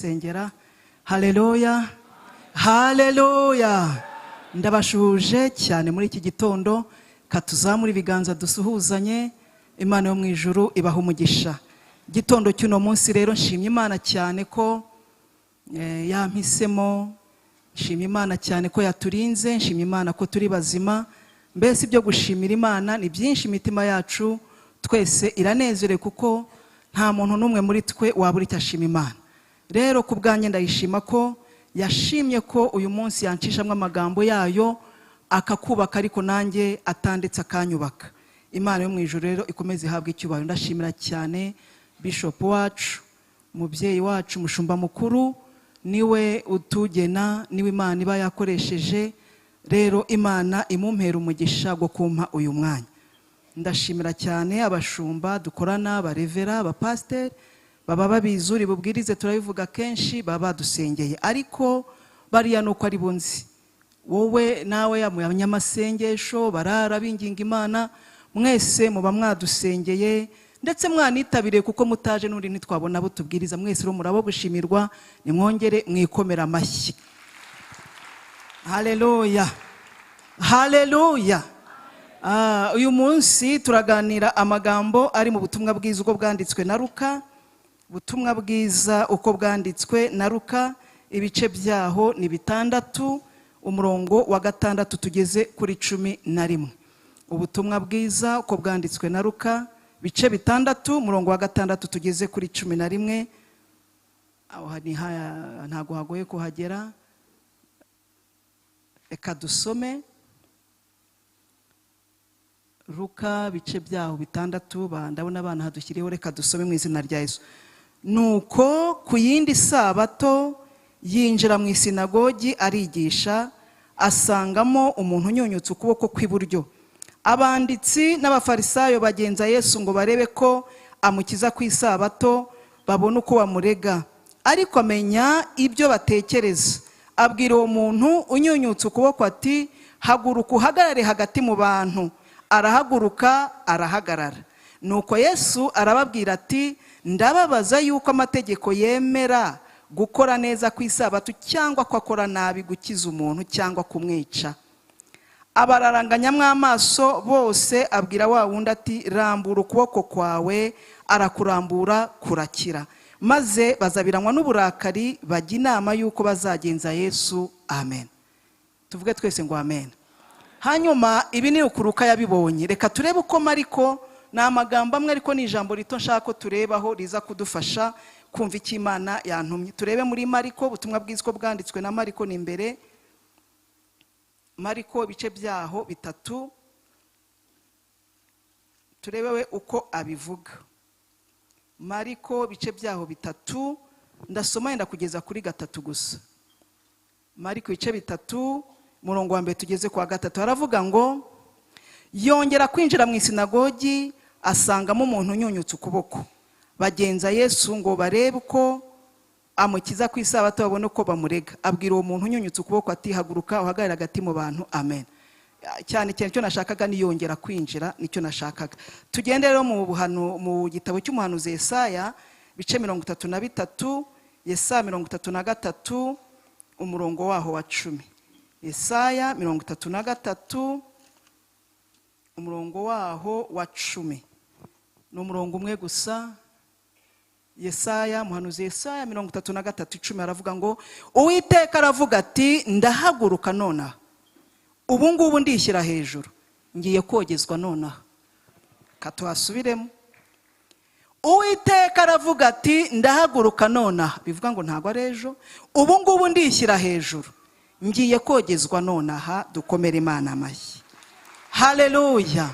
Sengera. Haleluya, haleluya! Ndabashuhuje cyane muri iki gitondo. Katuzamura ibiganza dusuhuzanye. Imana yo mu ijuru ibaha umugisha. Igitondo cy'uno munsi rero, nshimye Imana cyane ko yampisemo, nshimye Imana cyane ko yaturinze, nshimye Imana ko turi bazima. Mbese ibyo gushimira Imana ni byinshi. Imitima yacu twese iranezerewe, kuko nta muntu n'umwe muri twe wabura icyo ashima Imana. Rero ku bwanjye ndayishima ko yashimye ko uyu munsi yancishamo amagambo yayo akakubaka, ariko nanjye atanditse akanyubaka. Imana yo mu ijuru rero ikomeze ihabwe icyubahiro. Ndashimira cyane Bishop wacu, umubyeyi wacu, umushumba mukuru. Niwe utugena, niwe Imana iba yakoresheje. Rero Imana imumpera umugisha wo kumpa uyu mwanya. Ndashimira cyane abashumba dukorana, abarevera, abapasiteri, baba babizi, uri bubwirize turabivuga kenshi, baba badusengeye. Ariko bariya ni uko ari bunzi wowe nawe mu banyamasengesho barara binginga Imana. Mwese muba mwadusengeye, ndetse mwanitabiriye, kuko mutaje n'undi ntitwabona abo tubwiriza. Mwese rero murabo gushimirwa, nimwongere mwikomera amashyi. Haleluya, haleluya! Uyu munsi turaganira amagambo ari mu butumwa bwiza uko bwanditswe na Luka. Ubutumwa bwiza uko bwanditswe na Luka, ibice byaho ni 6, umurongo wa 6 tugeze kuri 11. Ubutumwa bwiza uko bwanditswe na Luka, bice 6, umurongo wa 6 tugeze kuri 11. Aho ntabwo hagoye kuhagera. Reka dusome Luka, bice byaho 6. Ndabona abana hadushyiriyeho. Reka dusome mu izina rya Yesu. Nuko ku yindi sabato yinjira mu isinagogi arigisha, asangamo umuntu unyunyutse ukuboko kw'iburyo. Abanditsi n'Abafarisayo bagenza Yesu ngo barebe ko amukiza ku isabato, babone uko bamurega. Ariko amenya ibyo batekereza, abwira uwo muntu unyunyutse ukuboko ati: "Haguruka uhagarare hagati mu bantu." Arahaguruka arahagarara. Nuko Yesu arababwira ati: "Ndababaza yuko amategeko yemera gukora neza ku isabato cyangwa ko akora nabi, gukiza umuntu cyangwa kumwica?" Abararanganyamo amaso bose, abwira wa wundi ati: "Rambura ukuboko kwawe." Arakurambura kurakira. Maze bazabiranywa n'uburakari, bajya inama y'uko bazagenza Yesu. Amen. Tuvuge twese ngo amen. Hanyuma ibi ni uko Luka yabibonye. Reka turebe uko Mariko. Ni amagambo amwe, ariko ni ijambo rito nshaka ko turebaho riza kudufasha kumva icyo Imana yantumye. Turebe muri Mariko, ubutumwa bwiza uko bwanditswe na Mariko. Ni imbere, Mariko ibice byaho 3, turebe we uko abivuga. Mariko ibice byaho 3, ndasoma yenda kugeza kuri 3 gusa. Mariko ibice 3, umurongo wa 1 tugeze kwa 3. Haravuga ngo: "Yongera kwinjira mu isinagogi, asangamo umuntu unyunyutse ukuboko. Bagenza Yesu ngo barebe uko amukiza ku isabato, babone uko bamurega. Abwira uwo muntu unyunyutse ukuboko ati: 'Haguruka uhagarare hagati mu bantu.'" Amen. Cyane cyane icyo nashakaga ni yongera kwinjira, nicyo nashakaga. Tugende rero mu gitabo cy'umuhanuzi Yesaya, bice 33. Yesaya 33, umurongo waho wa 10. Yesaya 33, umurongo waho wa 10, ni umurongo umwe gusa. Yesaya, muhanuzi Yesaya 33:10, aravuga ngo: "Uwiteka aravuga ati: 'Ndahaguruka nonaha, ubu ngubu ndishyira hejuru, ngiye kogezwa nonaha.'" Katuhasubiremo. Uwiteka aravuga ati: "Ndahaguruka nonaha," bivuga ngo ntabwo ari ejo, "ubu ngubu ndishyira hejuru, ngiye kogezwa nonaha." Dukomere Imana amashyi. Haleluya!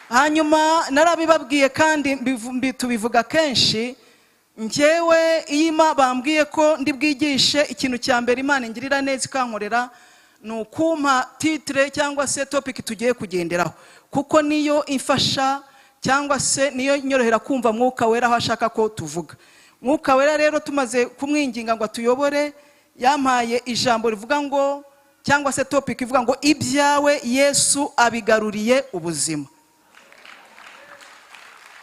Hanyuma narabibabwiye kandi tubivuga kenshi. Njyewe iyo bambwiye ko ndi bwigishe, ikintu cya mbere Imana ingirira neza ikankorera ni ukumpa titre cyangwa se topic tugiye kugenderaho, kuko niyo imfasha cyangwa se niyo nyorohera kumva Mwuka Wera aho ashaka ko tuvuga. Mwuka Wera rero tumaze kumwinginga ngo atuyobore, yampaye ijambo rivuga ngo, cyangwa se topic ivuga ngo: "Ibyawe Yesu abigaruriye ubuzima."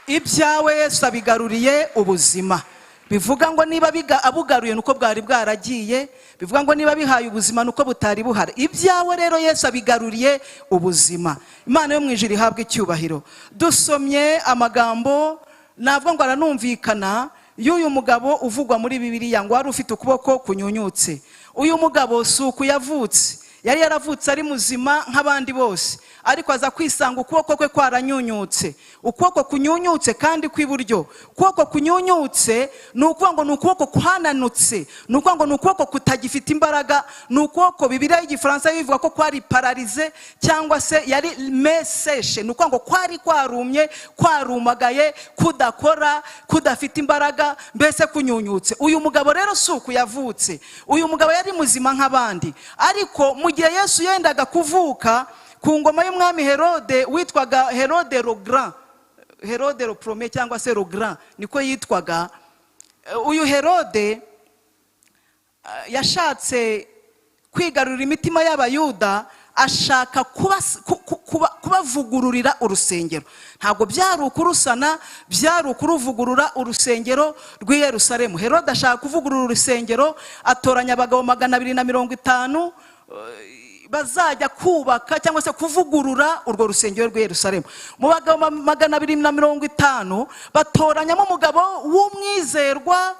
Ibyawe Yesu abigaruriye ubuzima. Bivuga ngo niba abugaruye nuko bwari bwaragiye, bivuga ngo niba bihaye ubuzima nuko butari buhari. Ibyawe rero Yesu abigaruriye ubuzima. Imana yo mu ijuru ihabwe icyubahiro. Dusomye amagambo navuga ngo aranumvikana y'uyu mugabo uvugwa muri Bibiliya ngo wari ufite ukuboko kunyunyutse. Uyu mugabo si uku yavutse, yari yaravutse ari muzima nk'abandi bose, ariko aza kwisanga ukuboko kwe kwaranyunyutse. Ukuboko kunyunyutse kandi kw'iburyo. Ukuboko kunyunyutse ni ukuvuga ngo ni ukuboko kwananutse, ni ukuvuga ngo ni ukuboko kutagifite imbaraga, ni ukuboko Bibiliya y'Igifaransa bivuga ko kwari paralysé cyangwa se yari meseshe, ni ukuvuga ngo kwari kwarumye, kwarumagaye, kudakora, kudafite imbaraga, mbese kunyunyutse. Uyu mugabo rero si uku yavutse, uyu mugabo yari muzima nk'abandi, ariko mu gihe Yesu yendaga kuvuka ku ngoma y'umwami Herode witwaga Herode le Grand, Herode le Premier cyangwa se le Grand niko yitwaga. Uyu Herode yashatse kwigarurira imitima y'Abayuda, ashaka kubavugururira urusengero. Ntabwo byari ukurusana, byari ukuruvugurura, urusengero rw'i Yerusalemu. Herode ashaka kuvugurura urusengero, atoranya abagabo 250 bazajya kubaka cyangwa se kuvugurura urwo rusengero rw'i Yerusalemu. Mu bagabo 250 batoranyamo umugabo w'umwizerwa.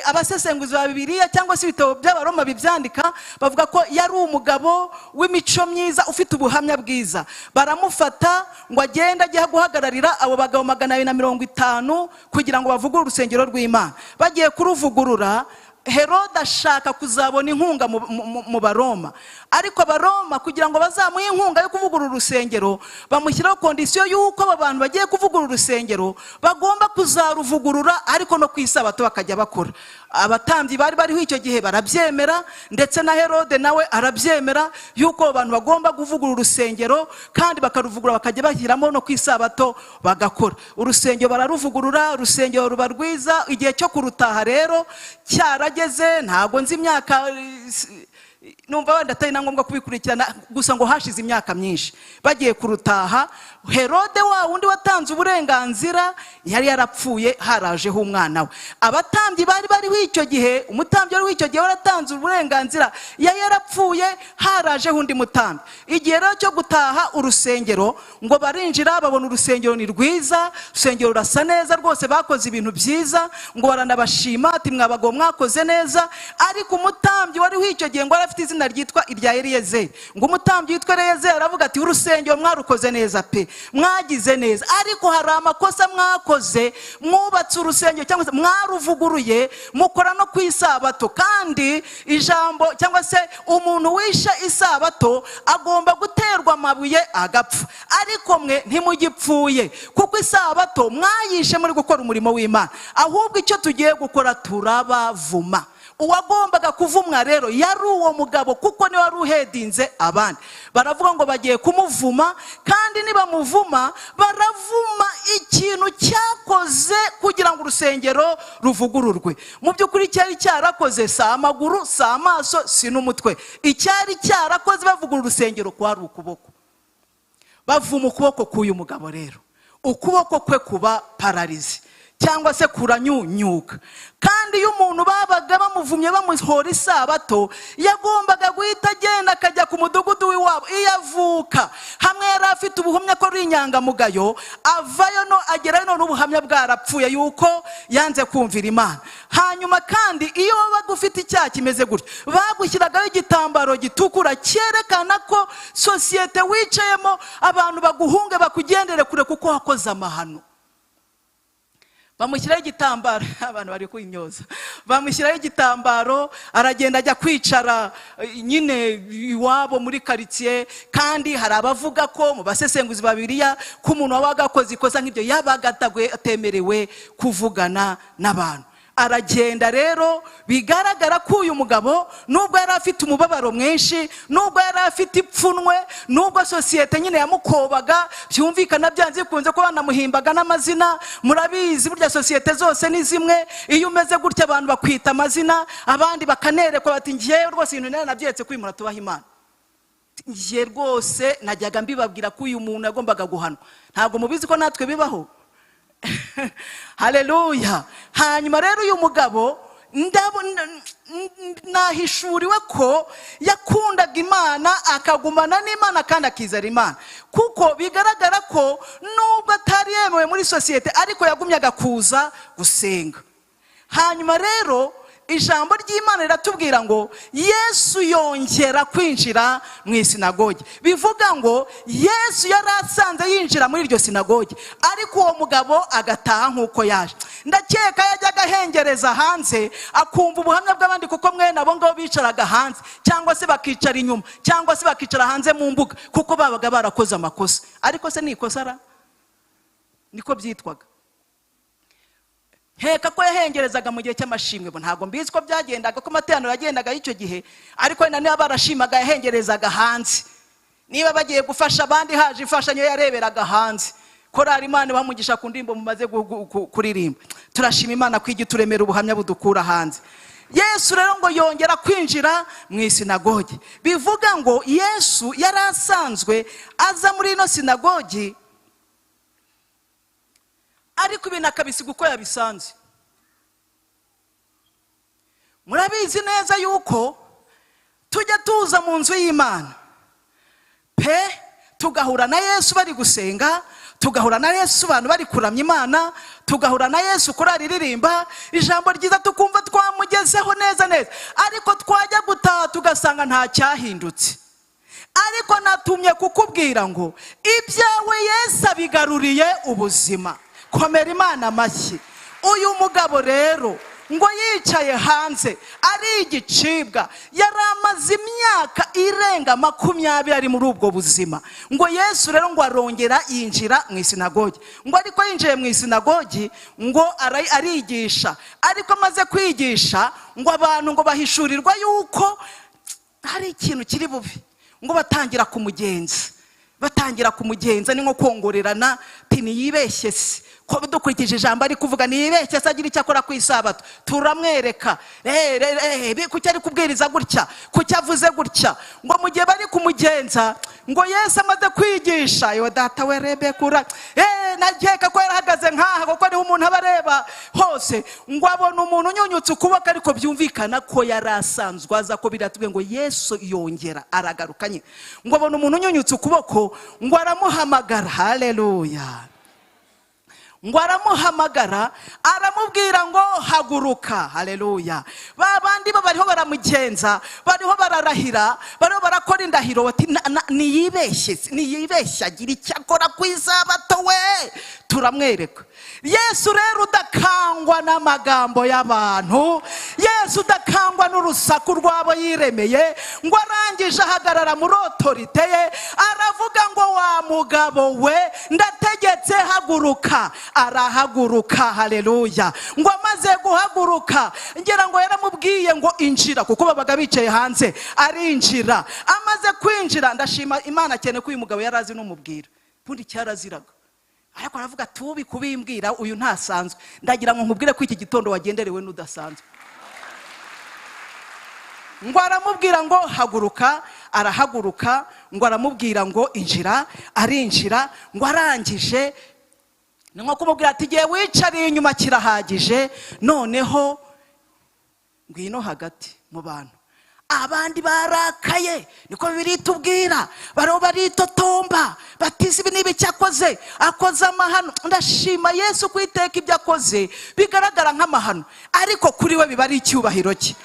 Abasesenguzi ba Bibiliya cyangwa se ibitabo by'Abaroma bibyandika bavuga ko yari umugabo w'imico myiza, ufite ubuhamya bwiza. Baramufata ngo agende ajye guhagararira abo bagabo 250 kugira ngo bavugurure urusengero rw'Imana. Bagiye kuruvugurura, Herode ashaka kuzabona inkunga mu Baroma, ariko Abaroma kugira ngo bazamuhe inkunga yo kuvugurura urusengero bamushyiraho condition y'uko abo bantu bagiye kuvugurura urusengero bagomba kuzaruvugurura ariko no ku Isabato bakajya bakora. Abatambyi bari bariho icyo gihe barabyemera, ndetse na Herode nawe arabyemera y'uko abo bantu bagomba kuvugurura urusengero kandi bakaruvugurura bakajya bashyiramo no ku Isabato bagakora. Urusengero bararuvugurura, urusengero ruba rwiza. Igihe cyo kurutaha rero cyarageze. Ntabwo nzi imyaka, numva wenda atari na ngombwa kubikurikirana, gusa ngo hashize imyaka myinshi. Bagiye kurutaha, Herode wa wundi watanze uburenganzira yari yarapfuye, harajeho umwana we. Abatambyi bari bariho icyo gihe, umutambyi wari w'icyo gihe waratanze uburenganzira yari yarapfuye, harajeho undi mutambyi. Igihe rero cyo gutaha urusengero, ngo barinjira babona urusengero ni rwiza, urusengero rurasa neza rwose, bakoze ibintu byiza, ngo baranabashima ati: "Mwabagabo mwakoze neza." Ariko umutambyi wariho icyo gihe ngo yari afite izina ryitwa irya Eliyezeri. Ngo umutambyi witwa Eliyezeri aravuga ati: "Urusengero mwarukoze neza pe, mwagize neza, ariko hari amakosa mwakoze. Mwubatse urusengero cyangwa se mwaruvuguruye, mukora no ku Isabato, kandi ijambo cyangwa se umuntu wishe Isabato agomba guterwa amabuye agapfa, ariko mwe ntimugipfuye kuko Isabato mwayishe muri gukora umurimo w'Imana. Ahubwo icyo tugiye gukora, turabavuma." Uwagombaga kuvumwa rero yari uwo mugabo, kuko niwe wari uhedinze abandi. Baravuga ngo bagiye kumuvuma, kandi nibamuvuma baravuma ikintu cyakoze kugira ngo urusengero ruvugururwe. Mu by'ukuri cyari cyarakoze si amaguru, si amaso, si n'umutwe. Icyari cyarakoze bavugurura urusengero kwari ukuboko. Bavuma ukuboko k'uyu mugabo rero, ukuboko kwe kuba paralysé cyangwa se kuranyunyuka. Kandi iyo umuntu babaga bamuvumye bamuhora Isabato, yagombaga guhita agenda akajya ku mudugudu w'iwabo iyo avuka, hamwe yari afite ubuhamya ko ari inyangamugayo. Avayo no agerayo none ubuhamya bwarapfuye yuko yanze kumvira Imana. Hanyuma kandi iyo wabaga ufite icyaha kimeze gutyo, bagushyiragaho igitambaro gitukura cyerekana ko sosiyete wicayemo abantu baguhunge, bakugendere kure kuko wakoze amahano. Bamushyiraho igitambaro, abantu bari kwimyoza, bamushyiraho igitambaro, aragenda ajya kwicara nyine iwabo muri karitsiye. Kandi hari abavuga ko mu basesenguzi ba Bibiliya ko umuntu wabaga akoze ikosa nk'ibyo yabaga atemerewe kuvugana n'abantu. Aragenda rero, bigaragara ko uyu mugabo nubwo yari afite umubabaro mwinshi, nubwo yari afite ipfunwe, nubwo sosiyete nyine yamukobaga, byumvikana byanze bikunze ko banamuhimbaga n'amazina. Murabizi burya sosiyete zose ni zimwe, iyo umeze gutya abantu bakwita amazina, abandi bakanerekwa bati: "Ngewe rwose ibintu nari nabyeretse kwimura tubaha Imana. Ngiye rwose najyaga mbibabwira ko uyu muntu yagombaga guhanwa." Ntabwo mubizi ko natwe bibaho? Haleluya. Hanyuma rero uyu mugabo nahishuriwe ko yakundaga Imana, akagumana n'Imana kandi akizera Imana, kuko bigaragara ko nubwo atari yemewe muri sosiyete ariko yagumyaga kuza gusenga. Hanyuma rero ijambo ry'Imana riratubwira ngo Yesu yongera kwinjira mu isinagogi. Bivuga ngo Yesu yari asanze yinjira muri iryo sinagogi, ariko uwo mugabo agataha nk'uko yaje. Ndakeka yajyaga ahengereza hanze akumva ubuhamya bw'abandi, kuko mwene abo ngabo bicaraga hanze, cyangwa se bakicara inyuma, cyangwa se bakicara hanze mu mbuga, kuko babaga barakoze amakosa. Ariko se ni ikosa ra? Niko byitwaga. Nkeka ko yahengerezaga mu gihe cy'amashimwe. Bo ntabwo mbizi ko byagendaga, ko amateraniro yagendaga y'icyo gihe, ariko wenda niba barashimaga yahengerezaga hanze, niba bagiye gufasha abandi haje imfashanyo yareberaga hanze. Korari, Imana ibaha ku ndirimbo mumaze kuririmba. Turashima Imana ko ijya ituremera ubuhamya budukura hanze. Yesu rero ngo yongera kwinjira mu isinagogi. Bivuga ngo Yesu yari asanzwe aza muri ino sinagogi, ariko ibintu akabisiga uko yabisanze. Murabizi neza yuko tujya tuza mu nzu y'Imana pe, tugahura na Yesu bari gusenga, tugahura na Yesu abantu bari kuramya Imana, tugahura na Yesu korari iririmba ijambo ryiza, tukumva twamugezeho neza neza, ariko twajya gutaha tugasanga nta cyahindutse. Ariko natumye kukubwira ngo ibyawe Yesu abigaruriye ubuzima. Komera Imana amashyi. Uyu mugabo rero ngo yicaye hanze ari igicibwa, yari amaze imyaka irenga 20 ari muri ubwo buzima. Ngo Yesu rero ngo arongera yinjira mu isinagogi. Ngo ariko yinjiye mu isinagogi ngo arigisha, ariko amaze kwigisha ngo abantu ngo bahishurirwa yuko hari ikintu kiri bubi, ngo batangira kumugenza, batangira kumugenza ni nko kongorerana, ti niyibeshye se, ko dukurikije ijambo ari kuvuga, niyibeshye se agira icyo akora ku isabato turamwereka. Kuki ari kubwiriza gutya? Kuki avuze gutya? Ngo mu gihe bari kumugenza, ngo Yesu amaze kwigisha, yo data we rebekura, nakeka ko yarahagaze nkaha, kuko niho umuntu aba areba hose, ngo abona umuntu unyunyutse ukuboko, ariko byumvikana ko yari asanzwe aza, ko biratubwiye ngo Yesu yongera aragaruka nyine. Ngo abona umuntu unyunyutse ukuboko, ngo aramuhamagara. Haleluya. Ngo aramuhamagara, aramubwira ngo haguruka. Haleluya. Ba bandi bo bariho baramugenza, bariho bararahira, bariho barakora indahiro, bati niyibeshye, niyibeshye agira icyo akora ku isabato we turamwereka. Yesu rero udakangwa n'amagambo y'abantu, Yesu udakangwa n'urusaku rw'abo yiremeye, ngo arangije ahagarara muri autorité ye, aravuga ngo wa mugabo we, ndategetse haguruka. Arahaguruka. Haleluya. Ngo amaze guhaguruka, ngira ngo yaramubwiye ngo injira, kuko babaga bicaye hanze, arinjira. Amaze kwinjira, ndashima Imana cyane ko uyu mugabo yari azi n'umubwira, ubundi cyaraziraga, ariko aravuga tubi kubimbwira uyu ntasanzwe. Ndagira ngo nkubwire ko iki gitondo wagenderewe n'udasanzwe. Ngo aramubwira ngo haguruka, arahaguruka. Ngo aramubwira ngo injira, arinjira. Ngo arangije ni nko kumubwira ati igihe wicariye inyuma kirahagije, noneho ngwino hagati mu bantu. Abandi barakaye, niko Bibiliya itubwira, bariho baritotomba batize ibi niba icyo akoze, akoze amahano. Ndashima Yesu ku iteka ibyo akoze bigaragara nk'amahano, ariko kuri we biba ari icyubahiro cye.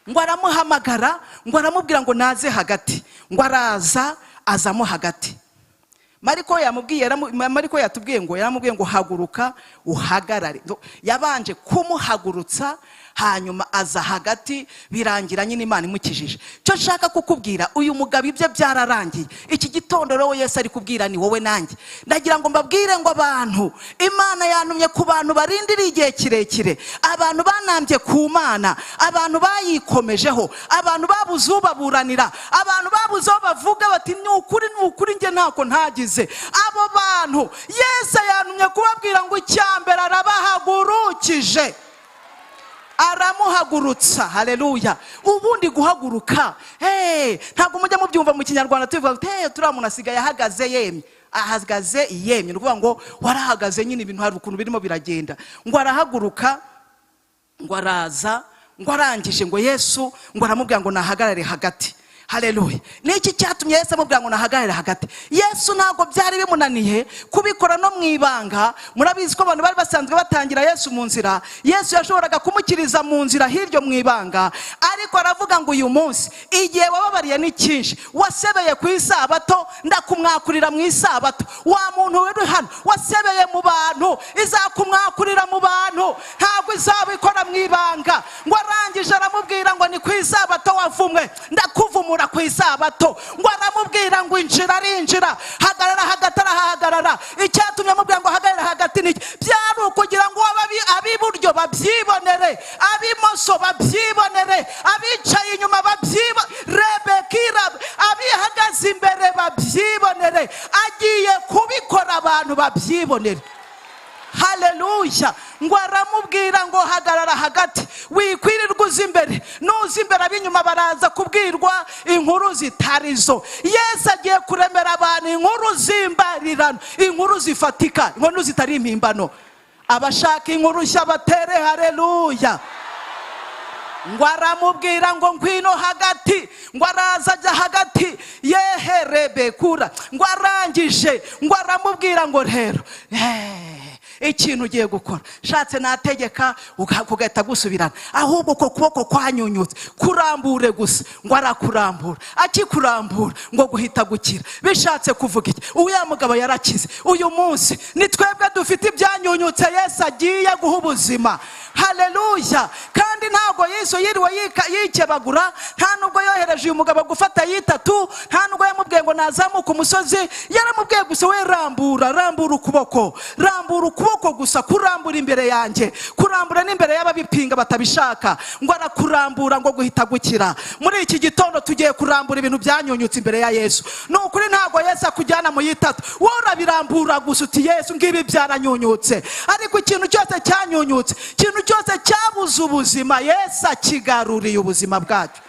Ngo aramuhamagara, ngo aramubwira ngo naze hagati, ngo araza, azamo hagati. Mariko yamubwiye, Mariko yatubwiye ngo yaramubwiye ngo haguruka uhagarare. Yabanje kumuhagurutsa, hanyuma aza hagati, birangira nyine Imana imukijije. Cyo nshaka kukubwira, uyu mugabo ibye byararangiye. Iki gitondo rero Yesu ari kubwira ni wowe nanjye. Ndagira ngo mbabwire ngo abantu, Imana yantumye ku bantu barindiriye igihe kirekire, abantu banambye ku Mana, abantu bayikomejeho, abantu babuze ubaburanira, abantu babuze aho bavuga bati ni ukuri, ni ukuri njye ntako ntagize. Abo bantu Yesu yantumye kubabwira ngo icyambere arabahagurukije, aramuhagurutsa. Haleluya. Ubundi guhaguruka, hey, ntabwo mujya mubyumva mu Kinyarwanda tubivuga ngo hey, turiya muntu asigaye ahagaze yemye. Ahagaze yemye, ni ukuvuga ngo warahagaze nyine, ibintu hari ukuntu birimo biragenda. Ngo arahaguruka, ngo araza, ngo arangije ngo Yesu ngo aramubwira ngo nahagarare hagati. Haleluya! Niki cyatumye Yesu amubwira ngo nahagarare hagati? Yesu ntabwo byari bimunaniye kubikora no mu ibanga. Murabizi ko abantu bari basanzwe batangira Yesu mu nzira. Yesu yashoboraga kumukiriza mu nzira hirya mu ibanga, ariko aravuga ngo uyu munsi igihe wababariye ni cyinshi, wasebeye ku isabato, ndakumwakurira mu isabato. Wa muntu uri hano wasebeye mu bantu, izakumwakurira mu bantu, ntabwo izabikora mu ibanga. Ngo arangije aramubwira ngo ni ku isabato wavumwe, ndakuvumura ku isabato. Ngo aramubwira ngo injira, arinjira, hagarara hagati, arahagarara. Icyatumye amubwira ngo hagarara hagati ni iki? Byari ukugira ngo ab'iburyo babyibonere, ab'imoso babyibonere, abicaye inyuma babyibo rebekira, abihagaze imbere babyibonere. Agiye kubikora abantu babyibonere. Haleluya! Ngo aramubwira ngo hagarara hagati, wikwirirwa uza imbere. Nuza imbere, ab'inyuma baraza kubwirwa inkuru zitari zo. Yesu agiye kuremera abantu inkuru z'imbarirano, inkuru zifatika, inkuru zitari impimbano. Abashaka inkuru nshya batere haleluya. Ngo aramubwira ngo ngwino hagati, ngo araza ajya hagati yeherebekura. Ngo arangije ngo aramubwira ngo rero ikintu ugiye gukora, shatse nategeka kugahita gusubirana, ahubwo uko kuboko kwanyunyutse kurambure gusa. Ngo arakurambura, akikurambura ngo guhita gukira. Bishatse kuvuga iki? Uriya mugabo yarakize. Uyu munsi ni twebwe dufite ibyanyunyutse Yesu agiye guha ubuzima. Haleluya! Kandi ntabwo Yesu yiriwe yikebagura, nta nubwo yohereje uyu mugabo gufata yitatu, nta nubwo yamubwiye ngo nazamuke umusozi. Yaramubwiye gusa: we rambura, rambura ukuboko, rambura ukuboko gusa, kurambura imbere yanjye, kurambura n'imbere y'ababipinga batabishaka. Ngo arakurambura, ngo guhita gukira. Muri iki gitondo tugiye kurambura ibintu byanyunyutse imbere ya Yesu. Ni ukuri, ntabwo Yesu akujyana mu yitatu, wowe urabirambura gusa uti: "Yesu, ngibi byaranyunyutse." Ariko ikintu cyose cyanyunyutse, ikintu cyose cyabuze ubuzima, Yesu akigaruriye ubuzima bwacyo.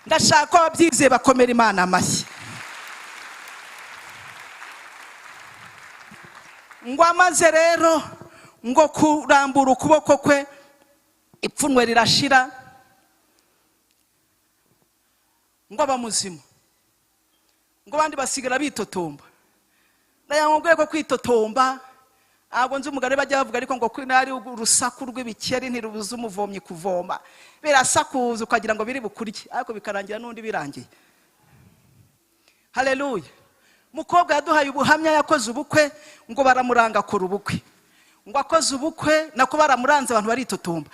Ndashaka ko ababyizeye bakomera Imana amashyi. Ngo amaze rero ngo kurambura ukuboko kwe, ipfunwe rirashira, ngo aba muzima. Ngo abandi basigara bitotomba. Ndayamubwiye ko kwitotomba, ntabwo nzi umugani bajya bavuga, ariko ngo nari urusaku rw'ibikeri ntirubuza umuvomyi kuvoma. Birasakuza ukagira ngo biri bukurye, ariko bikarangira n'undi birangiye. Haleluya! Mukobwa yaduhaye ubuhamya, yakoze ubukwe, ngo baramuranga akora ubukwe. Ngo akoze ubukwe, nako baramuranze, abantu baritotomba.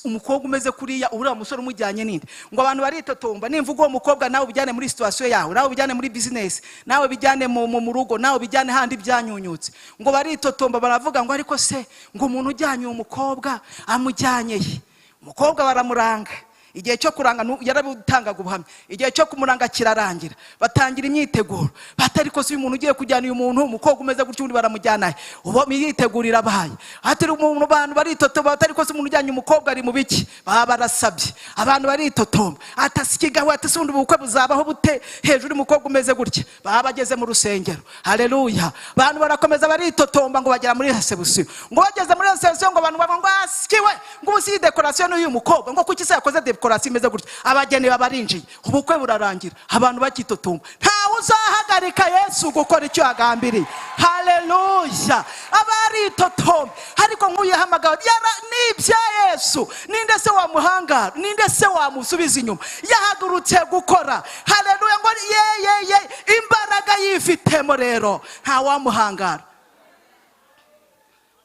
Umukobwa umeze kuriya, uriya musore umujyanye ninde? Ngo abantu baritotomba. Nimvuga uwo mukobwa, nawe ubijyane muri situation yawe, nawe ubijyane muri business, nawe bijyane mu rugo, nawe bijyane handi byanyunyutse. Ngo baritotomba, baravuga ngo ariko se ngo umuntu ujyanye uwo mukobwa amujyanye he? Umukobwa baramuranga. Igihe cyo kuranga, yarabitangaga ubuhamya, igihe cyo kumuranga kirarangira, batangira imyiteguro. Batari ko se uyu muntu ugiye kujyana uyu muntu, umukobwa umeze gutya, undi baramujyana he? Ubu imyiteguro irabaye, hatari umuntu, abantu baritotomba. Batari ko se umuntu ujyanye umukobwa ari mu biki? Baba barasabye, abantu baritotomba. Atasikigaho ati se ubundi ubukwe buzabaho bute hejuru y'umukobwa umeze gutya? Baba bageze mu rusengero. Haleluya! Abantu barakomeza baritotomba, ngo bagera muri reception. Ngo bageze muri reception, ngo abantu bavuga ngo asikiwe, ngo ubu si iyi decoration y'uyu mukobwa, ngo kuki se yakoze decoration imeze gutya? Abageni baba barinjiye, ubukwe burarangira, abantu bakitotomba. Ntawe uzahagarika Yesu gukora icyo yagambiriye. Haleluya! Abaritotomba, ariko nk'uyu yahamagawe ni ibya Yesu. Ninde se wamuhangara? Ninde se wamusubiza inyuma? Yahagurutse gukora. Haleluya! Ngo ye ye ye, imbaraga yifitemo rero ntawamuhangara.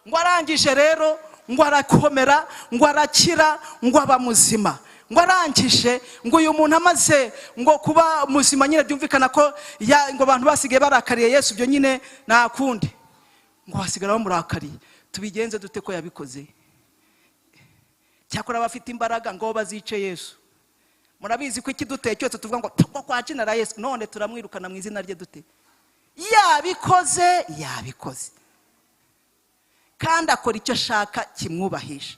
Ngo arangije rero ngo arakomera, ngo arakira, ngo aba muzima. Ngo arangije ngo uyu muntu amaze ngo kuba muzima nyine, byumvikana ko ngo abantu basigaye barakariye Yesu. Ibyo nyine nta kundi, ngo basigara bamurakariye. Tubigenze dute ko yabikoze? Cyakora abafite imbaraga ngo bazice Yesu. Murabizi ko ikiduteye cyose tuvuga ngo ngo kwa na Yesu, none turamwirukana mu izina rye dute? Yabikoze, yabikoze, kandi akora icyo ashaka kimwubahisha.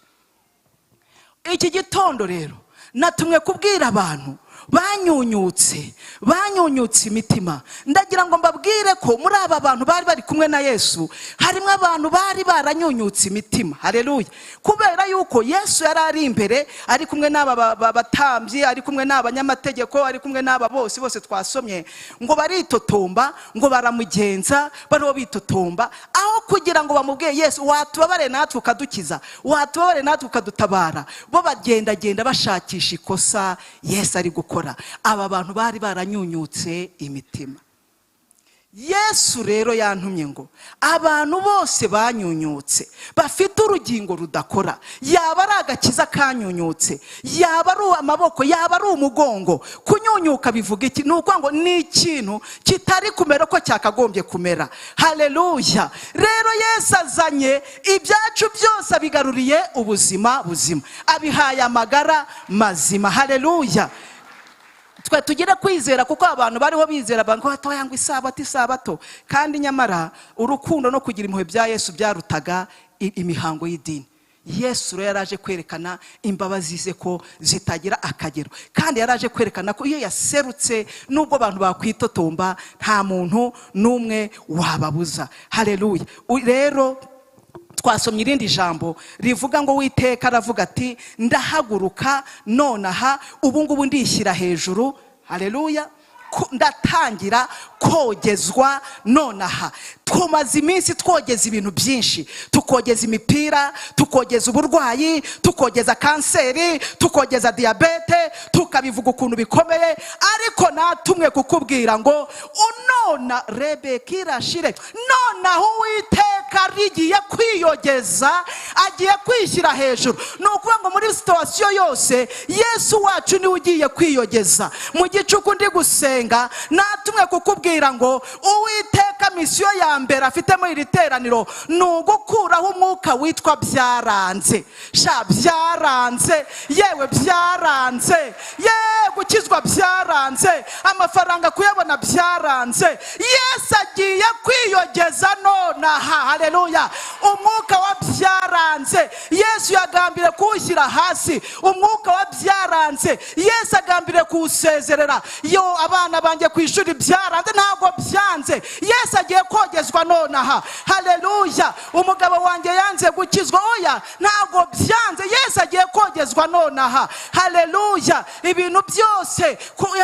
Iki gitondo rero natumwe kubwira abantu Banyunyutse, banyunyutse imitima. Ndagira ngo mbabwire ko muri aba bantu bari bari kumwe na Yesu harimo abantu bari baranyunyutse imitima. Hareruya! Kubera yuko Yesu yari ari imbere, ari kumwe n'aba batambyi, ari kumwe n'abanyamategeko, ari kumwe n'aba bose bose twasomye, ngo baritotomba, ngo baramugenza bariho bitotomba, aho kugira ngo bamubwiye: "Yesu, watubabare natwe ukadukiza, watubabare natwe ukadutabara," bo bagendagenda bashakisha ikosa Yesu ari gukora. Aba bantu bari baranyunyutse imitima. Yesu rero yantumye ngo abantu bose banyunyutse, bafite urugingo rudakora, yaba ari agakiza kanyunyutse, yaba ari amaboko, yaba ari umugongo. Kunyunyuka bivuga iki? Ni ukuvuga ngo ni ikintu kitari kumera uko cyakagombye kumera. Haleluya! Rero Yesu azanye ibyacu byose, abigaruriye ubuzima buzima, abihaye amagara mazima. Haleluya! Twe tugire kwizera, kuko abantu bariho bizera ngo batoya ngo isabato, isabato, kandi nyamara urukundo no kugira impuhwe bya Yesu byarutaga imihango y'idini. Yesu rero yaraje kwerekana imbabazi ze ko zitagira akagero, kandi yaraje kwerekana ko iyo yaserutse, nubwo abantu bakwitotomba, nta muntu n'umwe wababuza. Haleluya! Rero twasomye irindi jambo rivuga ngo Witeka aravuga ati: "Ndahaguruka nonaha, ubu ngubu ndishyira hejuru." Haleluya! Ndatangira kogezwa nonaha. Tumaze iminsi twogeza ibintu byinshi, tukogeza imipira, tukogeza uburwayi, tukogeza kanseri, tukogeza diyabete, tukabivuga ukuntu bikomeye, ariko natumwe kukubwira ngo unona rebeka irashire nonaho Uwiteka rigiye kwiyogeza, agiye kwishyira hejuru. Ni ukuvuga ngo muri situation yose Yesu wacu niwe ugiye kwiyogeza. Mu gicuku ndi gusenga, natumwe kukubwira ngo Uwiteka mission ya mbere afite muri iri teraniro ni ugukuraho umwuka witwa "byaranze". Sha, byaranze, yewe byaranze, ye gukizwa byaranze, amafaranga kuyabona byaranze. Yesu agiye kwiyogeza nonaha. Haleluya! Umwuka wa "byaranze" Yesu yagambiriye kuwushyira hasi. Umwuka wa "byaranze" Yesu agambiriye kuwusezerera. Yo, abana banjye ku ishuri byaranze, ntabwo byanze, Yesu agiye kogezwa nonaha. Haleluya! Umugabo wanjye yanze gukizwa, oya, ntabwo byanze, Yesu agiye kogezwa nonaha. Haleluya! Ibintu byose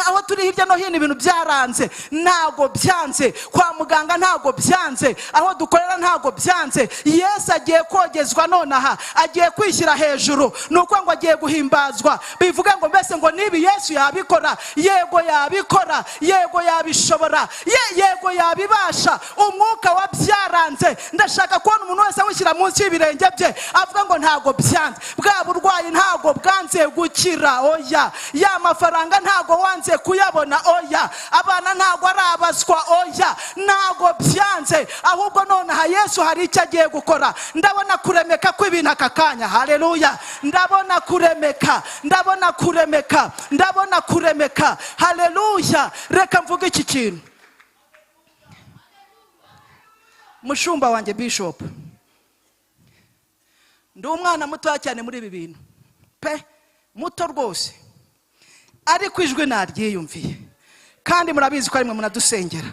aho turi hirya no hino, ibintu byaranze, ntabwo byanze. Kwa muganga ntabwo byanze, aho dukorera ntabwo byanze, Yesu agiye kogezwa nonaha, agiye kwishyira hejuru. Ni uko ngo agiye guhimbazwa, bivuga ngo mbese ngo nibi Yesu yabikora? Yego yabikora, yego yabishobora, yego yabibasha. Umwuka wa "byaranze" ndashaka kubona umuntu wese awushyira munsi y'ibirenge bye, avuga ngo ntabwo byanze. Bwa burwayi ntabwo bwanze gukira, oya. Ya mafaranga ntabwo wanze kuyabona, oya. Abana ntabwo ari abaswa, oya. Ntabwo byanze, ahubwo nonaha Yesu hari icyo agiye gukora. Ndabona kuremeka kw'ibintu aka kanya. Haleluya! Ndabona kuremeka, ndabona kuremeka, ndabona kuremeka. Haleluya! Reka mvuge iki kintu. Mushumba wanjye bishop, ndi umwana mutoya cyane muri ibi bintu pe, muto rwose, ariko ijwi naryiyumviye, kandi murabizi ko ari mwe munadusengera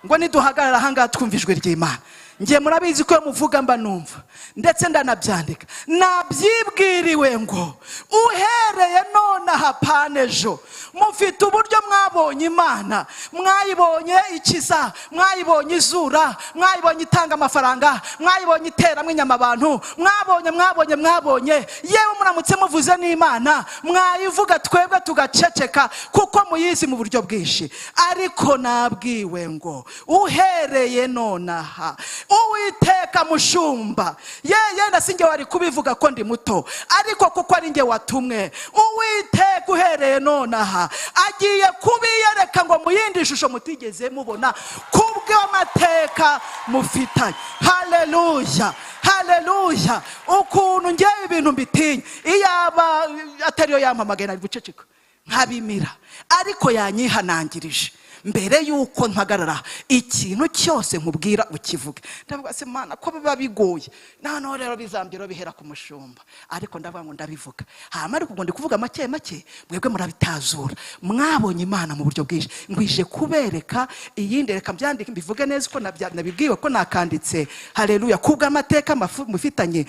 ngo niduhagarara ahangaha twumva ijwi ry'Imana. Ngiye, murabizi ko iyo muvuga mba numva, ndetse ndanabyandika. Nabyibwiriwe ngo uhereye nonaha, panejo mufite uburyo mwabonye Imana, mwayibonye ikiza, mwayibonye izura, mwayibonye itanga amafaranga, mwayibonye iteramo inyama abantu, mwabonye, mwabonye, mwabonye. Yewe, muramutse muvuze n'Imana mwayivuga, twebwe tugaceceka, kuko muyizi mu buryo bwinshi. Ariko nabwiwe ngo uhereye nonaha Uwiteka, mushumba, ye yenda si njye wari kubivuga ko ndi muto, ariko kuko ari njye watumwe, Uwiteka uhereye nonaha agiye kubiyereka ngo mu yindi shusho mutigeze mubona kubw'amateka mufitanye. Haleluya, haleluya! Ukuntu ngewe ibintu mbitinya, iyaba atariyo yampamagaye nari guceceka. Nkabimira, ariko yanyihanangirije mbere yuko mpagarara: "Ikintu cyose nkubwira ukivuge." Ndavuga: "Se Mana, ko biba bigoye?" Noneho rero bizambiro bihera ku mushumba, ariko ndavuga ngo ndabivuga. Hama ariko ubwo ndi kuvuga make make, mwebwe murabitazura. Mwabonye Imana mu buryo bwinshi, ngwije kubereka iyindi. Reka mbyandike, mbivuge neza uko nabibwiwe, ko nakanditse. Haleluya! Kubw'amateka mufitanye,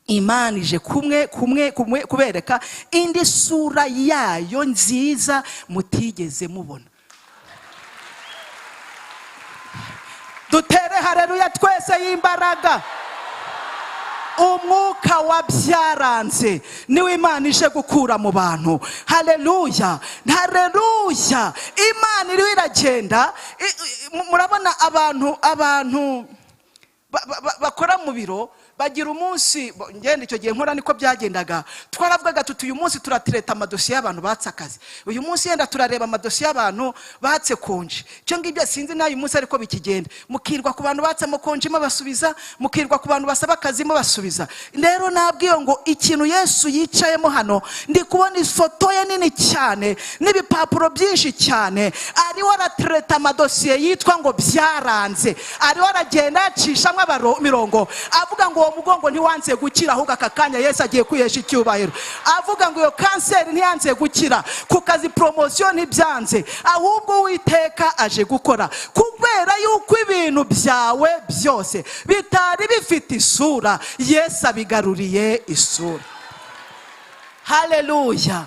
Imana ije kumwe kumwe kumwe kubereka indi sura yayo nziza mutigeze mubona. Dutere haleluya twese y'imbaraga. Umwuka wabyaranze niwe Imana ije gukura mu bantu. Haleluya, haleluya! Imana iriho iragenda. Murabona abantu bakora mu biro bagira umunsi. Ngenda icyo gihe nkora, niko byagendaga. Twaravugaga tuti: "Uyu munsi turatereta amadosiye y'abantu batse akazi, uyu munsi yenda turareba amadosiye y'abantu batse konji." Icyo ngibyo sinzi n'uyu munsi ariko bikigenda. Mukirwa ku bantu batse amakonji mubasubiza, mukirwa ku bantu basaba akazi mubasubiza. Rero nabwiye ngo ikintu Yesu yicayemo hano, ndi kubona ifoto ye nini cyane n'ibipapuro byinshi cyane. Ariho aratereta amadosiye yitwa ngo byaranze, ariho aragenda yacishamo imirongo, avuga ngo uwo mugongo ntiwanze gukira, ahubwo aka kanya Yesu agiye kwihesha icyubahiro. Avuga ngo iyo kanseri ntiyanze gukira, ku kazi promotion ntibyanze, ahubwo Uwiteka aje gukora, kubera yuko ibintu byawe byose bitari bifite isura, Yesu abigaruriye isura. Haleluya!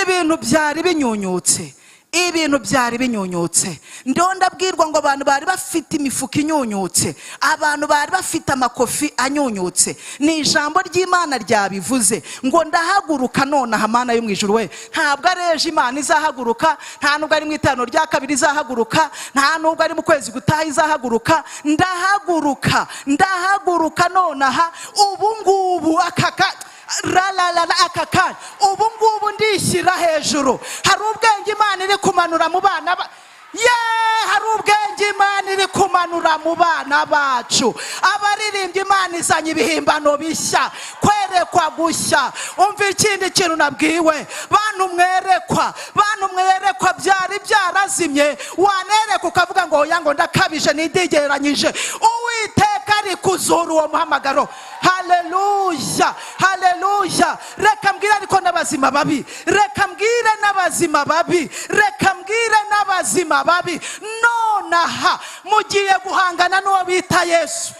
Ibintu byari binyunyutse, ibintu byari binyunyutse. Ndiho ndabwirwa ngo abantu bari bafite imifuka inyunyutse, abantu bari bafite amakofi anyunyutse. Ni ijambo ry'Imana ryabivuze ngo: "Ndahaguruka nonaha." Mana yo mu ijuru we, ntabwo ari ejo Imana izahaguruka, nta nubwo ari mu iteraniro rya kabiri izahaguruka, nta nubwo ari mu kwezi gutaha izahaguruka. Ndahaguruka, ndahaguruka nonaha, ubu ngubu, aka ralalala, aka kanya, ubu ngubu ndishyira hejuru. Hari ubwenge Imana iri kumanura mu bana ba ye, hari ubwenge Imana iri kumanura mu bana bacu. Abaririmbyi, Imana izanye ibihimbano bishya, kwerekwa gushya. Umva ikindi kintu nabwiwe: bantu mwerekwa, bantu mwerekwa, byari byarazimye. Wanereka ukavuga ngo oya, ngo ndakabije, nidigereranyije. Uwiteka ari kuzura uwo muhamagaro. Haleluya, haleluya! Reka mbwire ariko n'abazima babi, reka mbwire n'abazima babi, reka mbwire n'abazima babi: nonaha mugiye guhangana n'uwo bita Yesu.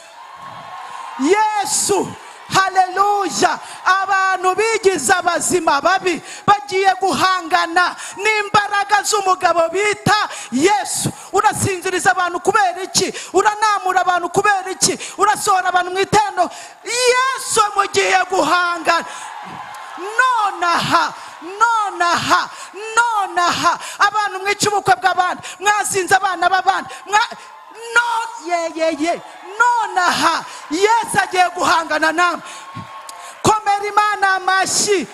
Yesu, haleluya! Abantu bigize abazima babi bagiye guhangana n'imbaraga z'umugabo bita Yesu. Urasinziriza abantu kubera iki? Uranamura abantu kubera iki? Urasohora abantu mu iterano? Yesu mugiye guhangana nonaha, nonaha, nonaha. Abantu mwica ubukwe bw'abandi, mwasinze abana b'abandi, no ye ye ye, nonaha Yesu agiye guhangana namwe. Komera Imana amashyi.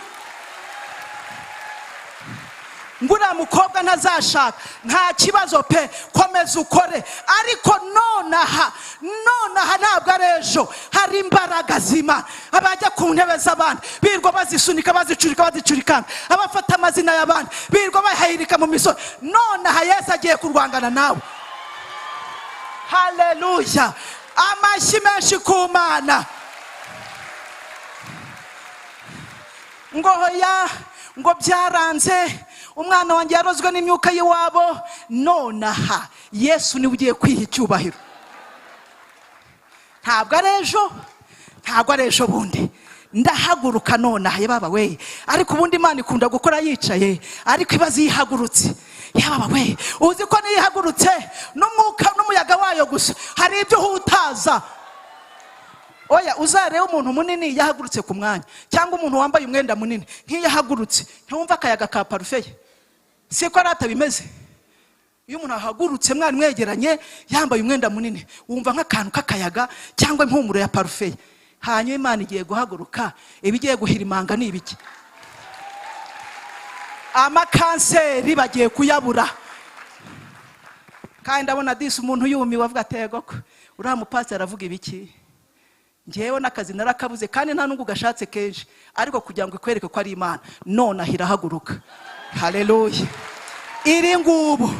Ngo uriya mukobwa ntazashaka, nta kibazo pe, komeza ukore. Ariko nonaha, nonaha, ntabwo ari ejo, hari imbaraga z'Imana. Abajya ku ntebe z'abandi birirwa bazisunika, bazicurika, bazicurikana, abafata amazina y'abandi birirwa bayahirika mu misozi, nonaha Yesu agiye kurwangana nawe. Haleluya! Amashyi menshi ku Mana. Ngo hoya, ngo byaranze, umwana wanjye yarozwe n'imyuka y'iwabo. Nonaha Yesu niwe ugiye kwiha icyubahiro. Ntabwo ari ejo, ntabwo ari ejo bundi. Ndahaguruka nonaha. Yababa we, ariko ubundi Imana ikunda gukora yicaye, ariko ibaze yihagurutse. Yababa we, uzi ko niyo ihagurutse n'umwuka n'umuyaga wayo gusa hari ibyo uhutaza? Oya, uzarebe umuntu munini yahagurutse ku mwanya, cyangwa umuntu wambaye umwenda munini, nk'iyo ahagurutse ntiwumva akayaga ka parufe ye? Siko arata bimeze? Iyo umuntu ahagurutse mwari mwegeranye, yambaye umwenda munini, wumva nk'akantu k'akayaga cyangwa impumuro ya parufe ye. Hanyuma Imana igiye guhaguruka, iba igiye guhirimanga. Ni ibiki? Amakanseri bagiye kuyabura. Kandi ndabona disi umuntu yumiwe, avuga atego ko uriya mupasiteri aravuga ibiki? Ngewe n'akazi narakabuze, kandi nta nubwo ugashatse kenshi. Ariko kugira ngo ikwereke ko ari Imana, nonaha irahaguruka. Haleluya! Iri ngubu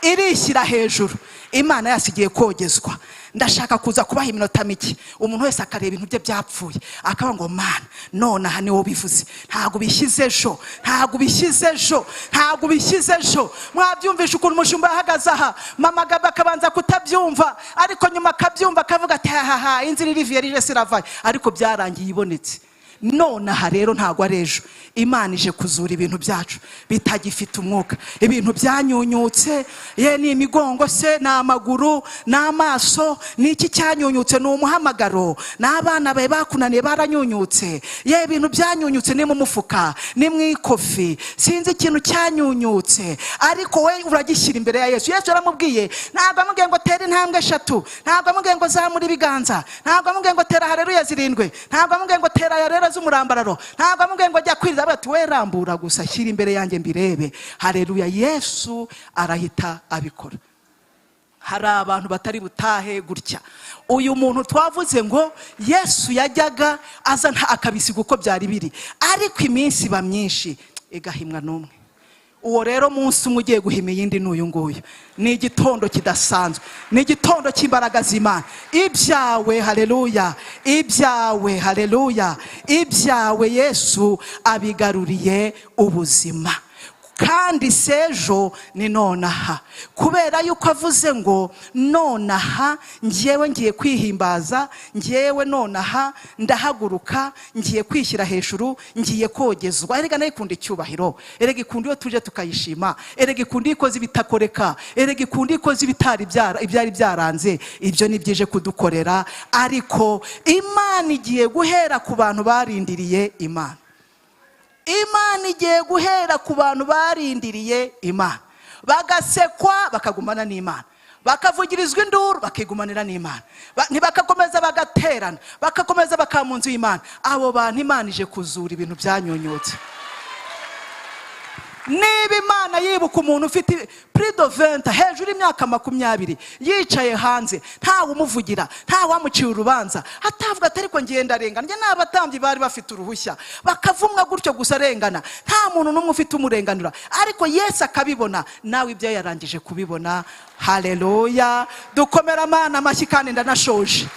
irishyira hejuru, Imana yacu igiye kogezwa. Ndashaka kuza kubaha iminota mike, umuntu wese akareba ibintu bye byapfuye, akavuga ngo: "Mana, none aha niwo bivuze, ntabwo ubishyize ejo, ntabwo ubishyize ejo, ntabwo ubishyize ejo." Mwabyumvishe ukuntu umushumba yahagaze aha, mama Gabi akabanza kutabyumva, ariko nyuma akabyumva, akavuga ati: "Hahaha, inzira iri vierge siravaye." Ariko byarangiye ibonetse. None aha rero ntabwo ari ejo. Imana ije kuzura ibintu byacu bitagifite umwuka, ibintu byanyunyutse. Ye, ni imigongo se, ni amaguru, ni amaso, ni iki cyanyunyutse? Ni umuhamagaro, ni abana bawe bakunaniye baranyunyutse. Ye, ibintu byanyunyutse ni mu mufuka, ni mu ikofi, sinzi ikintu cyanyunyutse, ariko we uragishyira imbere ya Yesu. Yesu yaramubwiye, ntabwo amubwiye ngo tera intambwe eshatu, ntabwo amubwiye ngo zamura ibiganza, ntabwo amubwiye ngo tera hareruya zirindwi, ntabwo amubwiye ngo tera aya rero z'umurambararo, ntabwo amubwiye ngo jya kwiriza. Bati: "We rambura gusa, shyira imbere yanjye mbirebe." Hareruya! Yesu arahita abikora. Hari abantu batari butahe gutya. Uyu muntu twavuze ngo Yesu yajyaga aza akabisiga uko byari biri, ariko iminsi iba myinshi igahimwa n'umwe. Uwo rero munsi umwe ugiye guhima iyindi ni uyu nguyu. Ni igitondo kidasanzwe, ni igitondo cy'imbaraga z'Imana. Ibyawe, haleluya, ibyawe, haleluya, ibyawe Yesu abigaruriye ubuzima. Kandi sejo ni nonaha, kubera yuko avuze ngo: "Nonaha ngewe ngiye kwihimbaza, ngewe nonaha ndahaguruka, ngiye kwishyira hejuru, ngiye kogezwa." Erega nayo ikunda icyubahiro, erega ikunda iyo tuje tukayishima, erega ikunda iyo ikoze ibitakoreka, erega ikunda iyo ikoze ibitari ibyari byaranze. Ibyo ni byije kudukorera. Ariko Imana igiye guhera ku bantu barindiriye Imana. Imana igiye guhera ku bantu barindiriye Imana, bagasekwa bakagumana n'Imana, bakavugirizwa induru bakigumanira n'Imana, ntibakakomeza, bagaterana, bagakomeza bakaba mu nzu y'Imana. Abo bantu Imana ije kuzura ibintu byanyunyutse. Niba Imana yibuka umuntu ufite plus de 20, hejuru y'imyaka 20, yicaye hanze, ntawe umuvugira, ntawe wamuciye urubanza, atavuga ati: "Ariko ngenda arengana njye." N'abatambyi bari bafite uruhushya, bakavumwa gutyo gusa, arengana, nta muntu n'umwe ufite umurenganura, ariko Yesu akabibona. Nawe ibyo yarangije kubibona. Haleluya! Dukomera Amana amashyi. Kandi ndanashoje.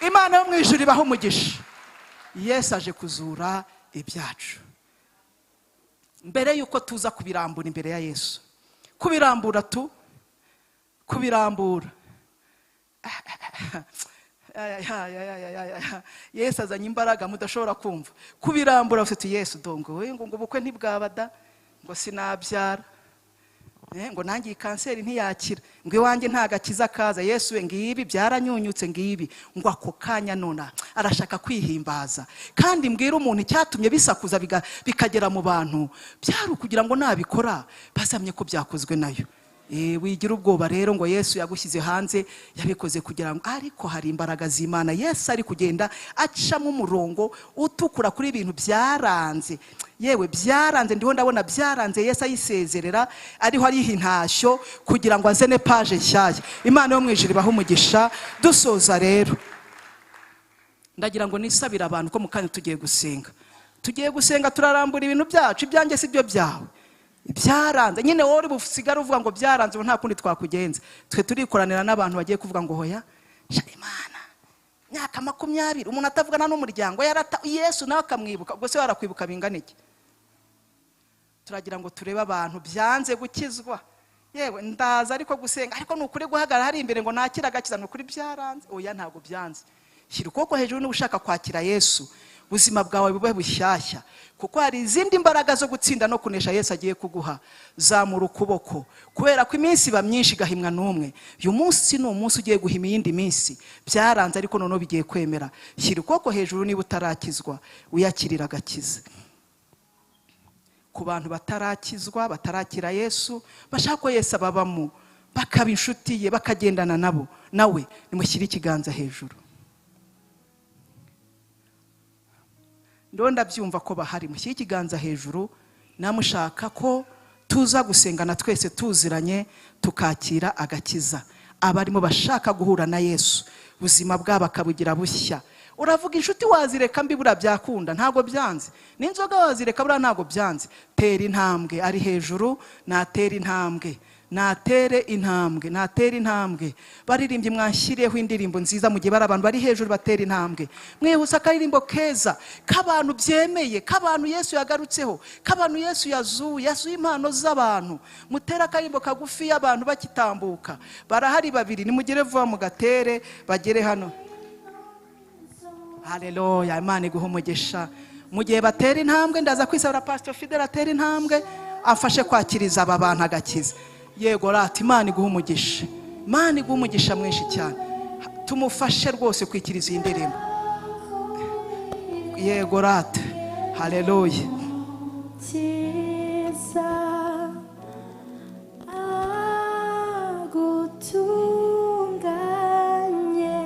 Imana yo mu ijuru ibaha umugisha. Yesu aje kuzura ibyacu. Mbere y'uko tuza kubirambura imbere ya Yesu, kubirambura tu kubirambura, Yesu azanye imbaraga mudashobora kumva. Kubirambura ufite Yesu dongo we, ngo ubukwe ntibwaba da, ngo sinabyara, ngo nanjye iyi kanseri ntiyakira, ngo iwanjye nta gakiza kaza, Yesu we, ngibi byaranyunyutse ngibi. Ngo ako kanya nona arashaka kwihimbaza. Kandi mbwira umuntu, icyatumye bisakuza bikagera mu bantu byari ukugira ngo nabikora bazamye ko byakozwe nayo. Wigira ubwoba rero ngo Yesu yagushyize hanze, yabikoze kugira ngo, ariko hari imbaraga z'Imana. Yesu ari kugenda acamo umurongo utukura kuri ibintu byaranze. Yewe, byaranze, ndiho ndabona byaranze. Yesu ayisezerera, ariho ariha intashyo kugira ngo azane page nshyashya. Imana yo mu ijuru ibahe umugisha. Dusoza rero, ndagira ngo nisabire abantu ko mu kanya tugiye gusenga, tugiye gusenga, turarambura ibintu byacu. Ibyanjye si byo byawe byaranze nyine, wowe uri busigare uvuga ngo byaranze, ubu nta kundi twakugenza. Twe turikoranira n'abantu bagiye kuvuga ngo: "Hoya sha, Imana, myaka 20 umuntu atavugana n'umuryango yarata, Yesu nawe akamwibuka." Ubwo se warakwibuka bingana iki? Turagira ngo turebe abantu byanze gukizwa. Yewe, ndaza ariko gusenga, ariko ni ukuri guhagarara hari imbere ngo nakire agakiza, ni ukuri byaranze. Oya, ntabwo byanze. Shyira ukuboko hejuru niba ushaka kwakira Yesu, ubuzima bwawe bube bushyashya, kuko hari izindi mbaraga zo gutsinda no kunesha Yesu agiye kuguha. Zamura ukuboko, kubera ko iminsi iba myinshi igahimwa n'umwe. Uyu munsi ni umunsi ugiye guhima iyindi minsi. Byaranze, ariko noneho bigiye kwemera. Shyira ukuboko hejuru niba utarakizwa, wiyakirira agakiza. Ku bantu batarakizwa, batarakira Yesu, bashaka ko Yesu ababamo, bakaba inshuti ye, bakagendana nabo nawe, nimushyire ikiganza hejuru. Ndiho ndabyumva ko bahari. Mushyire ikiganza hejuru namushaka ko tuza gusengana twese tuziranye, tukakira agakiza. Abarimo bashaka guhura na Yesu, ubuzima bwabo akabugira bushya. Uravuga inshuti wazireka mbi, buriya byakunda? Ntabwo byanze. N'inzoga wazireka, buriya ntabwo byanze. Tera intambwe. Ari hejuru natere intambwe, natere intambwe, natere intambwe. Baririmbyi, mwanshyiriyeho indirimbo nziza mu gihe bari abantu bari hejuru batera intambwe. Mwihuse, akaririmbo keza k'abantu byemeye, k'abantu Yesu yagarutseho, k'abantu Yesu yazuye, yazuye impano z'abantu. Mutere akaririmbo kagufi y'abantu bakitambuka. Barahari babiri, nimugere vuba mugatere bagere hano. Haleluya, Imana iguha umugisha. Mu gihe batera intambwe, ndaza kwisabira Pastor Fidel atera intambwe, afashe kwakiriza aba bantu agakiza. Yego rata, Imana iguha umugisha, Imana iguha umugisha mwinshi cyane. Tumufashe rwose kwikiriza iyi ndirimbo. Yego rata, haleluya. Cyiza agutunganye.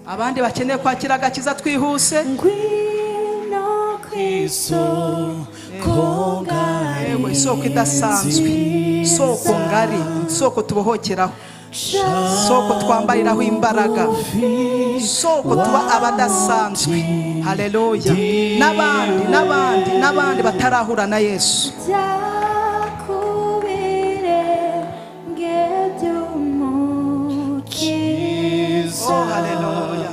Abandi bakeneye kwakira agakiza, twihuse. Ngwino ku isoko ngari. Yego, isoko idasanzwe, isoko ngari, isoko tubohokeraho, isoko twambariraho imbaraga, isoko tuba abadasanzwe. Haleluya. N'abandi, n'abandi, n'abandi batarahura na Yesu. Jya ku birenge by'Umukiza. Oh, haleluya.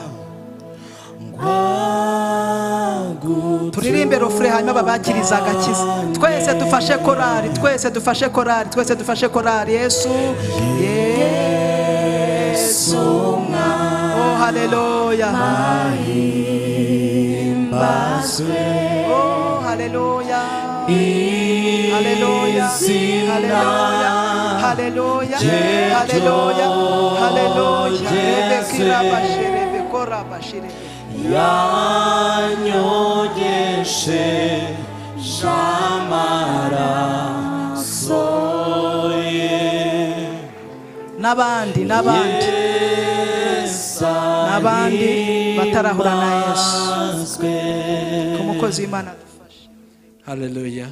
Turirimbe refrain, hanyuma babakiriza agakiza. Twese dufashe korari, twese dufashe korari, twese dufashe korari. Yesu, Yesu. Oh, haleluya. Oh, haleluya, haleluya, haleluya, haleluya, haleluya, haleluya. Rebekirabashirebe korabashirebe. Yanyogeshe amaraso ye. N'abandi, n'abandi, n'abandi batarahura na Yesu, ku mukozi w'Imana adufashe. Haleluya.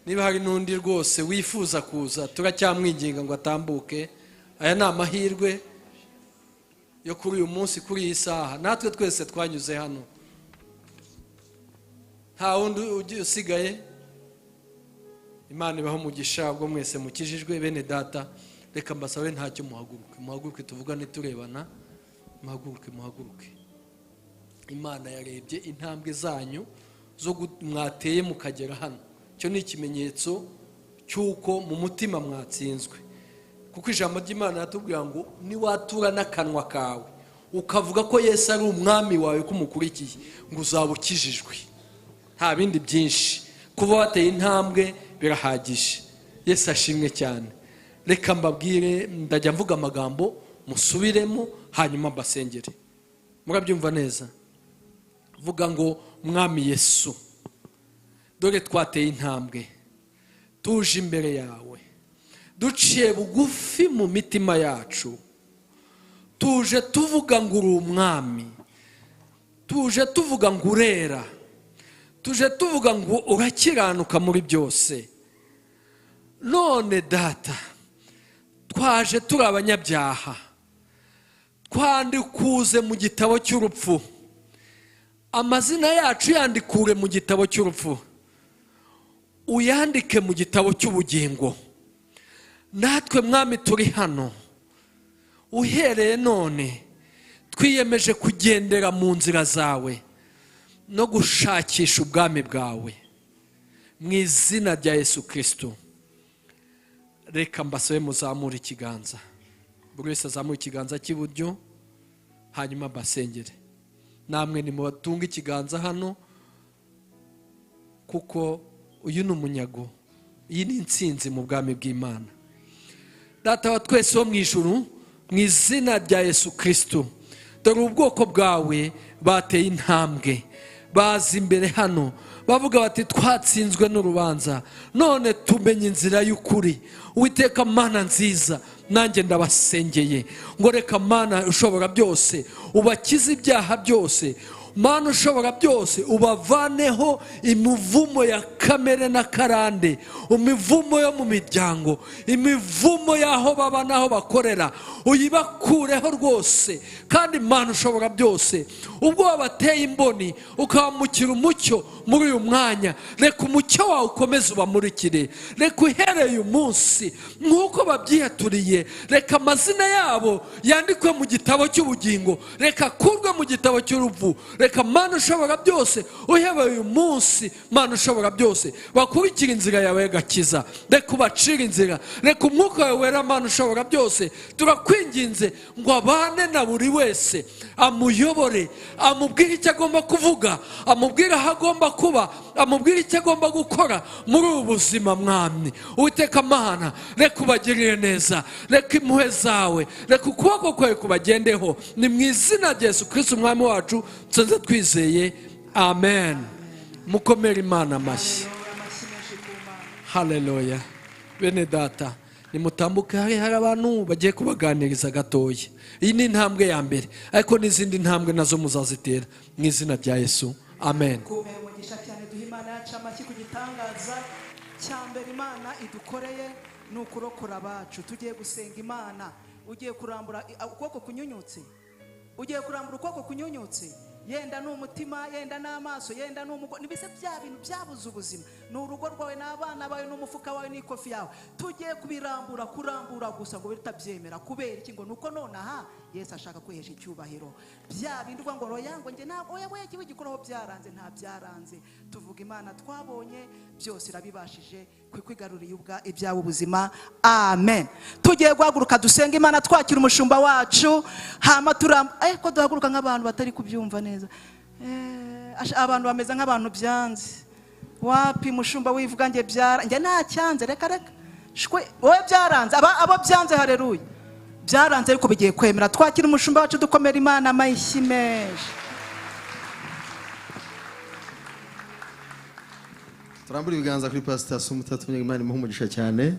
Niba hari n'undi rwose wifuza kuza, turacyamwinginga ngo atambuke. Aya ni amahirwe yo kuri uyu munsi, kuri iyi saha. Natwe twese twanyuze hano, nta wundi usigaye. Imana ibaho umugisha ubwo mwese mukijijwe. Bene data, reka mbasabe ntacyo, muhaguruke, muhaguruke tuvugane turebana. Muhaguruke, muhaguruke. Imana yarebye intambwe zanyu zo mwateye mukagera hano. Icyo ni ikimenyetso cy'uko mu mutima mwatsinzwe, kuko ijambo ry'Imana yatubwira ngo niwatura n'akanwa kawe ukavuga ko Yesu ari umwami wawe, ko umukurikiye, ngo uzaba ukijijwe. Nta bindi byinshi, kuba wateye intambwe birahagije. Yesu ashimwe cyane. Reka mbabwire, ndajya mvuga amagambo musubiremo, hanyuma mbasengere. Murabyumva neza? Vuga ngo: "Mwami Yesu, dore twateye intambwe, tuje imbere yawe, duciye bugufi mu mitima yacu. Tuje tuvuga ngo uri umwami, tuje tuvuga ngo urera, tuje tuvuga ngo urakiranuka muri byose. None Data, twaje turi abanyabyaha, twandikuze mu gitabo cy'urupfu. Amazina yacu yandikure mu gitabo cy'urupfu, uyandike mu gitabo cy'ubugingo. Natwe Mwami turi hano, uhereye none twiyemeje kugendera mu nzira zawe no gushakisha ubwami bwawe, mu izina rya Yesu Kirisito." Reka mbasabe muzamure ikiganza, buri wese azamure ikiganza cy'iburyo, hanyuma mbasengere. Namwe nimubatunge ikiganza hano, kuko uyu ni umunyago, iyi ni intsinzi mu bwami bw'Imana. Data wa twese wo mu ijuru, mu izina rya Yesu Kirisito, dore ubwoko bwawe bateye intambwe, baza imbere hano bavuga bati: "Twatsinzwe n'urubanza, none tumenye inzira y'ukuri." Uwiteka Mana nziza, nanjye ndabasengeye ngo reka Mana ushobora byose ubakize ibyaha byose. Mana ushobora byose, ubavaneho imivumo ya kamere na karande, imivumo yo mu miryango, imivumo y'aho baba n'aho bakorera, uyibakureho rwose. Kandi Mana ushobora byose, ubwo wabateye imboni ukabamukira umucyo muri uyu mwanya, reka umucyo wawe ukomeze ubamurikire. Reka uhereye umunsi nk'uko babyihaturiye, reka amazina yabo yandikwe mu gitabo cy'ubugingo, reka akurwe mu gitabo cy'urupfu. Reka Mana ushobora byose, uhereye uyu munsi, Mana ushobora byose, bakurikire inzira yawe y'agakiza, reka ubacire inzira, reka umwuka wawe wera, Mana ushobora byose, turakwinginze ngo abane na buri wese, amuyobore, amubwire icyo agomba kuvuga, amubwire aho agomba kuba, amubwire icyo agomba gukora muri ubu buzima. Mwami Uwiteka Mana, reka ubagirire neza, reka impuhwe zawe, reka ukuboko kwawe kubagendeho. Ni mu izina rya Yesu Kristo umwami wacu nsanze twizeye, amen. Mukomere Imana amashyi. Haleluya. Bene data, nimutambuke, hari abantu bagiye kubaganiriza gatoya. Iyi ni intambwe ya mbere, ariko n'izindi ntambwe nazo muzazitera mu izina rya Yesu, amen. Kumera umugisha cyane, duha Imana yacu amashyi ku gitangaza cya mbere Imana idukoreye, ni ukurokora abacu. Tugiye gusenga Imana. Ugiye kurambura ukuboko kunyunyutse, ugiye kurambura ukuboko kunyunyutse, yenda ni umutima, yenda ni amaso, yenda ni umugongo, nibise bya bintu byabuze ubuzima, ni urugo rwawe, n'abana bawe, n'umufuka wawe, n'ikofi yawe. Tugiye kubirambura, kurambura gusa ngo bitabyemera. Kubera iki? Ngo nuko nonaha Yesu ashaka kwihesha icyubahiro. Bya bindi uvuga ngo roya, ngo njye ntabwo, oya oya, kiba gikoraho byaranze, nta byaranze. Tuvuga Imana twabonye byose irabibashije kwigaruriye ibyawe ubuzima, amen. Tugiye guhaguruka dusenga Imana, twakira umushumba wacu, hama ko duhaguruka nk'abantu batari kubyumva neza. Abantu bameze nk'abantu byanze. Wapi mushumba wivuga nge byara, nge nta cyanze, reka reka shwe, wowe byaranze, abo byanze, haleluya, byaranze ariko bigiye kwemera. Twakira umushumba wacu, dukomera Imana amashyi menshi. Turambura ibiganza kuri Pastor Sumuta, tumye Imana imuhe umugisha cyane.